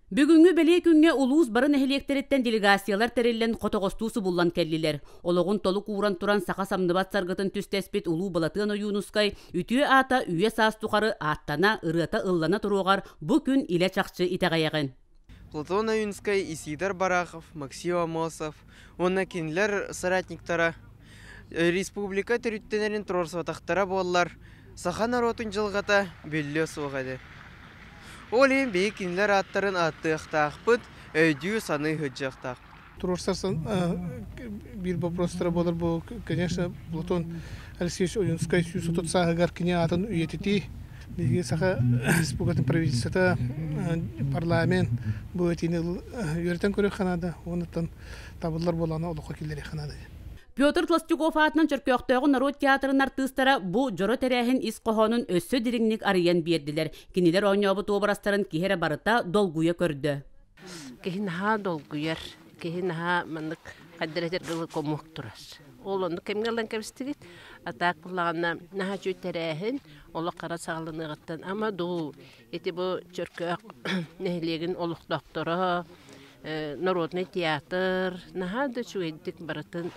Бүгүҥҥү бэлиэ күҥҥэ улуус бары нэһилиэктэриттэн делегациялар тэриллэн хотоҕостуу субуллан кэллилэр. Олоҕун толук ууран туран саха самныбат саргытын түстэспит Улуу Былатыан Ойуунускай үтүө аата үйэ-саас тухары ааттана, ырыата ыллана туруоҕар бу күн илэ-чахчы итэҕэйэҕин. Платон Ойуунскай, Исидор Барахов, Максим Аммосов уонна кинилэр соратниктара республика төрүттэнэрин туруорсубатахтара буоллар, саха норуотун дьылҕата биллиэ суох этэ. Ол иһин биһиги кинилэр ааттарын ааттыахтаахпыт, өйдүү-саныы сылдьыахтаахпыт. Туруорсарсан биир вопростара буолар бу, конечно, Платон Алексеевич Ойуунскай 130 сааһыгар кини аатын үйэтитии. Биһиги Саха Республикатын правительствота, парламент бу этиини үөрэтэн көрүөххэ наада уонна табыллар буоллаҕына олоххо киллэриэххэ наада. Петр Толстяков аатынан Чөркөөхтөөҕү норуот театрын артыыстара бу дьоро тэрээһин ис хоһоонун өссө дириҥник арыйан биэрдилэр. Кинилэр оонньообут уобарастарын киһи эрэ барыта долгуйа көрдө. Киһи наһаа долгуйар, киһи наһаа маннык хайдах этэр дылы комуок турар. Ол оннук кэмҥэ ылан кэбистигит. А так буоллаҕына наһаа үчүгэй тэрээһин, олох хара саҕаланыаҕыттан ама дуу ити бу Чөркөөх нэһилиэгин олохтоохторо народный театр наһаа да үчүгэйдик барытын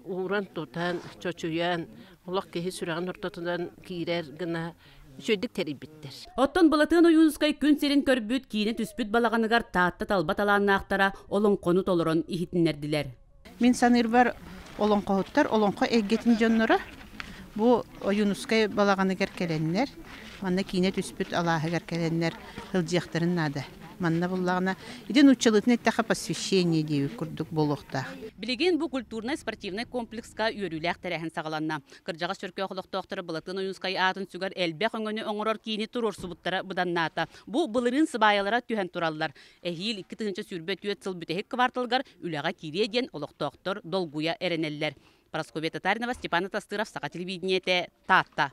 ууран-тутан, чочуйан, олох киһи сүрэҕин ортотунан киирэр гына үчүгэйдик тэрийбиттэр. Оттон Былатыан Ойуунускай күн сирин көрбүт, киинэ түспүт балаҕаныгар Таатта талба талааннаахтара олоҥхону толорон иһитиннэрдилэр. Мин саныырбар, олоҥхоһуттар олоҥхо эйгэтин дьонноро бу Ойуунускай балаҕаныгар кэлэннэр, манна киинэ түспүт алааһыгар кэлэннэр сылдьыахтарын наада. Манна буллаҕына, ити нууччалыытын эттэххэ посвящение диэбит курдук буолуохтаах. Билигин бу культурнай-спортивнай комплекска үөрүүлээх тэрээһин саҕаланна. Кырдьаҕас Чөркөөх олохтоохторо Былатыан Ойуунускай аатын сүгэр элбэх өҥөнү оҥорор киини туруорсубуттара быданнаата. Бу былырыын сыбаайалара түһэн тураллар. Эһиил 2024 сыл бүтэһик кварталыгар үлэҕэ киириэ диэн олохтоохтор долгуйа эрэнэллэр. Парасковья Татаринова, Степан Атастыров, Саха телевидениетэ, Таатта.